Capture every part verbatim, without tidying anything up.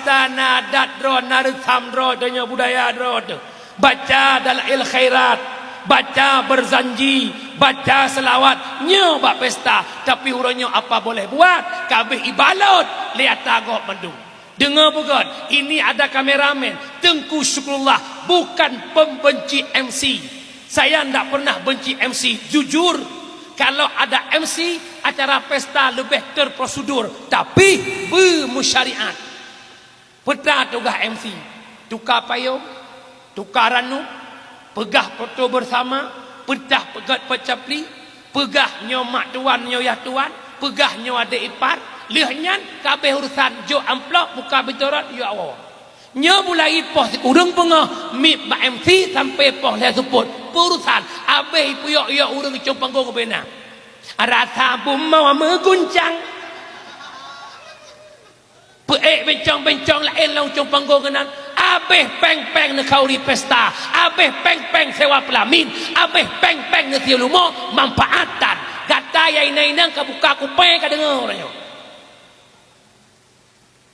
Tana adat droe, na reusam droe, tanyoe budaya droe teuh. Baca dalail khairat, baca berzanji, baca selawat, nyoe bak pesta. Tapi uroe nyoe apa boleh buat, ka abéh ibalot lé ata gob mandum. Deungoe beugét, ini ada kameramen, Teungku Syukrullah, bukan pembenci M C. Saya ndak pernah benci M C, jujur. Kalau ada M C, acara pesta leubeh terprosedur, tapi beusyariat. Peue tugaih M C? Tuka payong, tuka ranub, peugah foto bersama, peugah peugét peucapli, peugah nyoe mak tuan, nyoe yah tuan, peugah nyoe adék ipar, lheueh nyan ka abéh urusan, jok amplop, buka bitorot, yue awai. Nyoe mulai poh sikureueng beungoh, miet bak M C sampai poh lhée seupôt, peue urusan, abéh ipeuyok-yok ureuëng icong panggong ubena. Rasa bumoe meuguncang. Peuék bencong-bencong laén lam ujong panggong keunan, abéh péng-péng neukhauri pesta, abéh péng-péng sewa peulamin, abéh péng-péng neusiyeu lumoe manfaatan. Gata nyang inong-inong ka buka kupée ka deungoe uroe nyoe.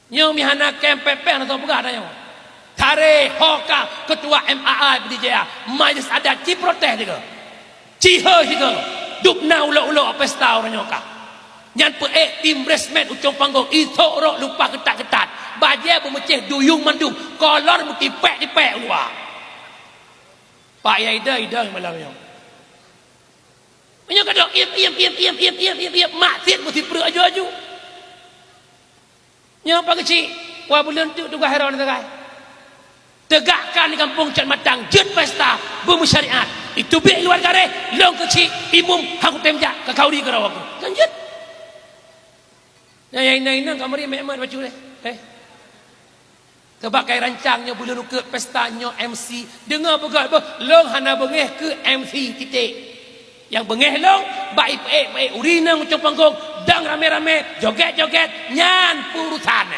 Nyoe meuhana kém péng-péng neusok peugah tanyoe. Taré ho ka Ketua M A A Pidie Jaya, Majelis Adat ci protes tiga. Cihôi sigoe, dub na ulok-ulok pesta uroe nyoe kah. Nyan peuék tim resmen ujong panggong, isok rok lumpah keutat-keutat, bajée beumeucéh duyueng mandum, kolor meutipék-tipék u luwa. Pak Yai Dai, Dai malam nyoe. Meunyoe ka dok, iem, iem, iem, mak cit meusipreuk aju-aju. Nyoe Pak Geuchik, wa buleuen teuk tugaih droeneuh sagai. Tegakkan di kampung Cat Matang, jeuet pesta beumeusyariat. Itu biek luwa garéh, lôn keuchik, imum, hana kutem jak, ka khauri keudroe ku. Kan jeuet. Nyan inong-inong ka meuri mek-mek bacut lé. Eh. Teubakai rancang nyoe buleuen ukeue pesta nyoe M C. Deungoe beugét beuh, lôn hana beungéh keu M C titik. Nyang beungéh lôn, bak ipeuék-peuék ureuëng inong ujong panggong, dang ramé-ramé, jogét-jogét, nyan peue urusan.